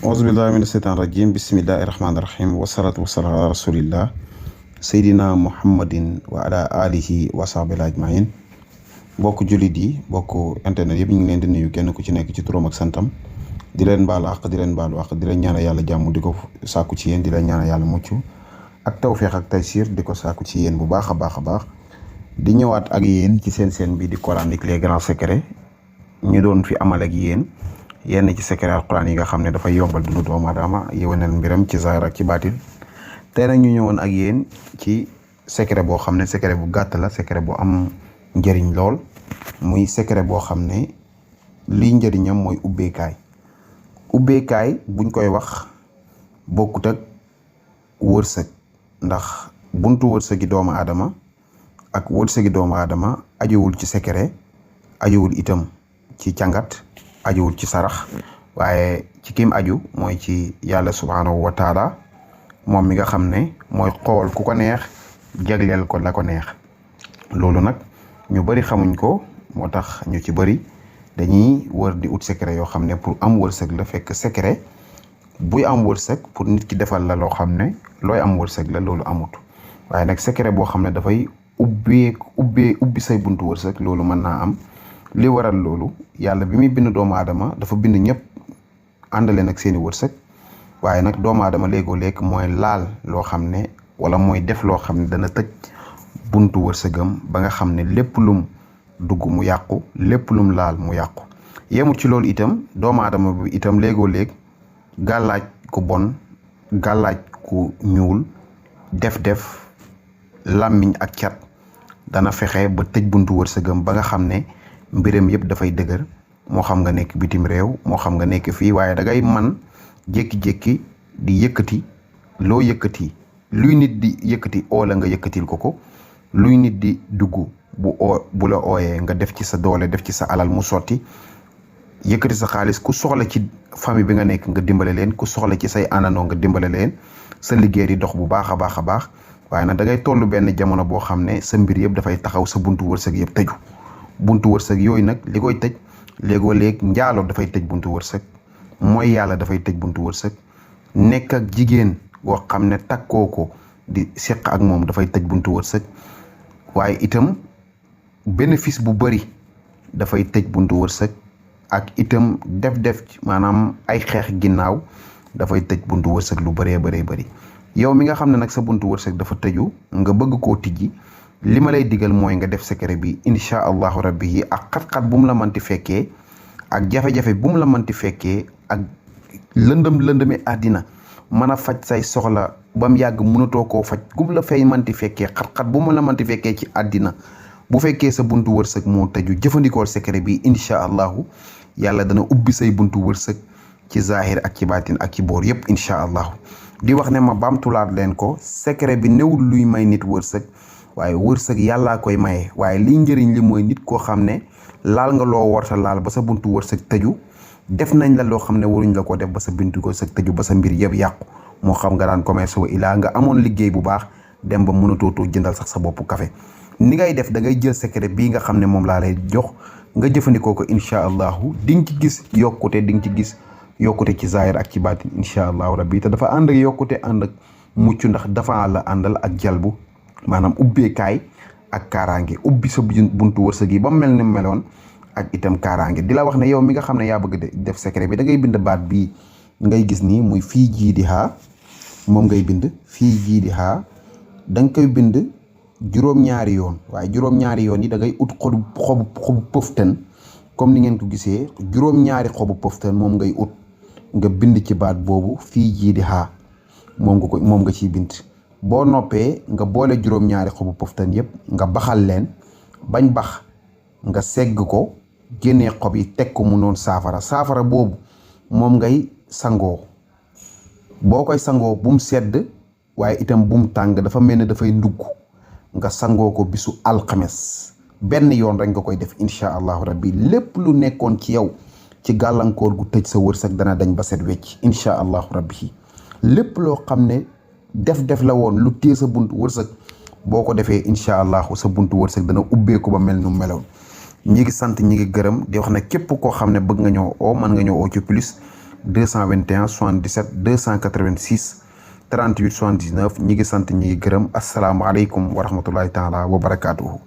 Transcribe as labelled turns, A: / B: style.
A: auzubillahi mina seytaan rajim bismillahi rahmaani rahim wasalaatu wasalaam ala rasulillah seydina muhammadin wa ala alihi wa sahbihi ajmain bokk jullit yi bokk internet yëpp ñu ngi leen di nuyu kenn ku ci nekk ci turam ak santam di leen baalu àq di leen baalu àq di leen ñaanal yàlla jàmm di ko sàkku ci yéen di leen ñaanal yàlla mucc ak tawféex ak taysiir di ko sàkku ci yéen bu baax a baax a baax di ñëwaat ak yéen ci seen bi di coranique les grands secrets ñu doon fi amal ak yéen yenn ci secret alquran yi nga xam ne dafay yombal dundu doomu aadama yéwénal mbiram ci zaahir ak ci baatin tey nag ñu ñëwoon ak yéen ci secret boo xam ne secret bu gàtt la secret bu am njëriñ lool muy secret boo xam ne lii njëriñam mooy ubbeekaay buñ koy wax bokkut ak wërsëg ndax buntu wërsëgi doomu aadama ak wërsëgi doomu aadama ajuwul ci secret ajuwul itam ci càngat ajuwul ci sarax waaye ci kim aju mooy ci yàlla subhaanahu wa taala moom mi nga xam ne mooy xool ku ko neex jagleel ko la ko neex loolu nag ñu bari xamuñ ko moo tax ñu ci bari dañuy wër di ut secret yoo xam ne pour am wërsëg la fekk secret buy am wërsëg pour nit ki defal la loo xam ne looy am wërsëg la loolu amut waaye nag secret boo xam ne dafay ubbi say buntu wërsëg loolu mën naa am li waral loolu yàlla bi muy bind doomu aadama dafa bind ñëpp àndale nag seeni wërsëg waaye nag doomu aadama léegoo léeg mooy laal loo xam ne wala mooy def loo xam ne dana tëj buntu wërsëgam ba nga xam ne lépp lum dugg mu yàqu lépp lum laal mu yàqu yemut ci loolu itam doomu aadama bi itam léegoo léeg gàllaaj ku bon gàllaaj ku ñuul def làmmiñ ak cat dana fexe ba tëj buntu wërsëgam ba nga xam ne mbiram yëpp dafay dëgër moo xam nga nekk bitim réew moo xam nga nekk fii waaye da ngay man jékki-jékki di yëkkati loo yëkkati luy nit di yëkkati oo la nga yëkkatil ko luy nit di dugg bu la ooyee nga def ci sa doole def ci sa alal mu sotti yëkkati sa xaalis ku soxla ci famille bi nga nekk nga dimbale leen ku soxla ci say àndandoo nga dimbale leen sa liggéey di dox bu baax a baax a baax waaye nag da ngay toll benn jamono boo xam ne sa mbir yëpp dafay taxaw sa buntu wërsëg yëpp tëju buntu wërsëg yooyu nag li koy tëj léegoo léeg njaaloo dafay tëj buntu wërsëg mooy yàlla dafay tëj buntu wërsëg nekk ak jigéen boo xam ne takkoo ko di seq ak moom dafay tëj buntu wërsëg waaye itam bénéfice bu bari dafay tëj buntu wërsëg ak itam def maanaam ay xeex ginnaaw dafay tëj buntu wërsëg lu bëree bari yow mi nga xam ne nag sa buntu wërsëg dafa tëju nga bëgg koo tijji li ma lay digal mooy nga def secret bi incha allahu rabbi yi ak xat-xat bu mu la manti fekkee ak jafe-jafe bu mu la manti fekkee ak lëndëmi àddina mën a faj say soxla ba mu yàgg mënatoo koo faj gum la fay manti fekkee xat-xat bu mu la manti fekkee ci àddina bu fekkee sa buntu wërsëg moo tëju jëfandikool secret bi incha allahu yàlla dana ubbi say buntu wërsëg ci zahir ak ci baatin ak ci boor yëpp incha allahu di wax ne ma baamtulaat leen ko secret bi newul luy may nit wërsëg waaye wërsëg yàllaa koy maye waaye liy njëriñ li mooy nit koo xam ne laal nga loo warta laal ba sa buntu wërsëg tëju def nañ la loo xam ne waruñ la ko def ba sa buntu wërsëg tëju ba sa mbir yëpp yàqu moo xam nga daan commerce wa ilaa nga amoon liggéey bu baax dem ba mënatootoo jëndal sax sa bopp café ni ngay def da ngay jël secret bii nga xam ne moom laa lay jox nga jëfandikoo ko incha allahu di nga ci gis yokkute di nga ci gis yokkute ci zaahir ak ci baatin incha allahu rabbi te dafa ànd ak yokkute ànd ak mucc ndax dafa la àndal ak jalbu maanaam ubbeekaay ak kaaraange ubbi sa buntu wërsëg yi ba mel ni meloon ak itam kaaraange di la wax ne yow mi nga xam ne yaa bëgg def secret bi da ngay bind baat bii ngay gis nii muy fii jii di haa moom ngay bind fii jii di haa da nga koy bind juróom-ñaari yoon waaye juróom-ñaari yoon yi da ngay ut xobu pëftan comme ni ngeen ko gisee juróom-ñaari xobu pëftan moom ngay ut nga bind ci baat boobu fii jii di haa moom nga ciy bind boo noppee nga boole juróom-ñaari xobu poftan yëpp nga baxal leen bañ bax nga segg ko génnee xob yi teg ko mu noon saafara boobu moom ngay sangoo boo koy sangoo bum sedd waaye itam bum tàng dafa mel ne dafay ndugg nga sangoo ko bisu alxames benn yoon rek nga koy def incha allahu rabbi lépp lu nekkoon ci yow ci gàllankoor gu tëj sa wërsëg dana dañ ba set wecc incha allahu rabbi lépp loo xam ne def la woon lu téye sa buntu wërsëg boo ko defee incha allahu sa buntu wërsëg dana ubbeeku ba mel nu meloon ñi ngi sant ñi ngi gërëm di wax ne képp koo xam ne bëgg nga ñëw oo mën nga ñëw oo ci plus 221 77 286 38 79 ñi ngi sant ñi ngi gërëm asalaamaaleykum wa rahmatullahi taala wa barakaatuhu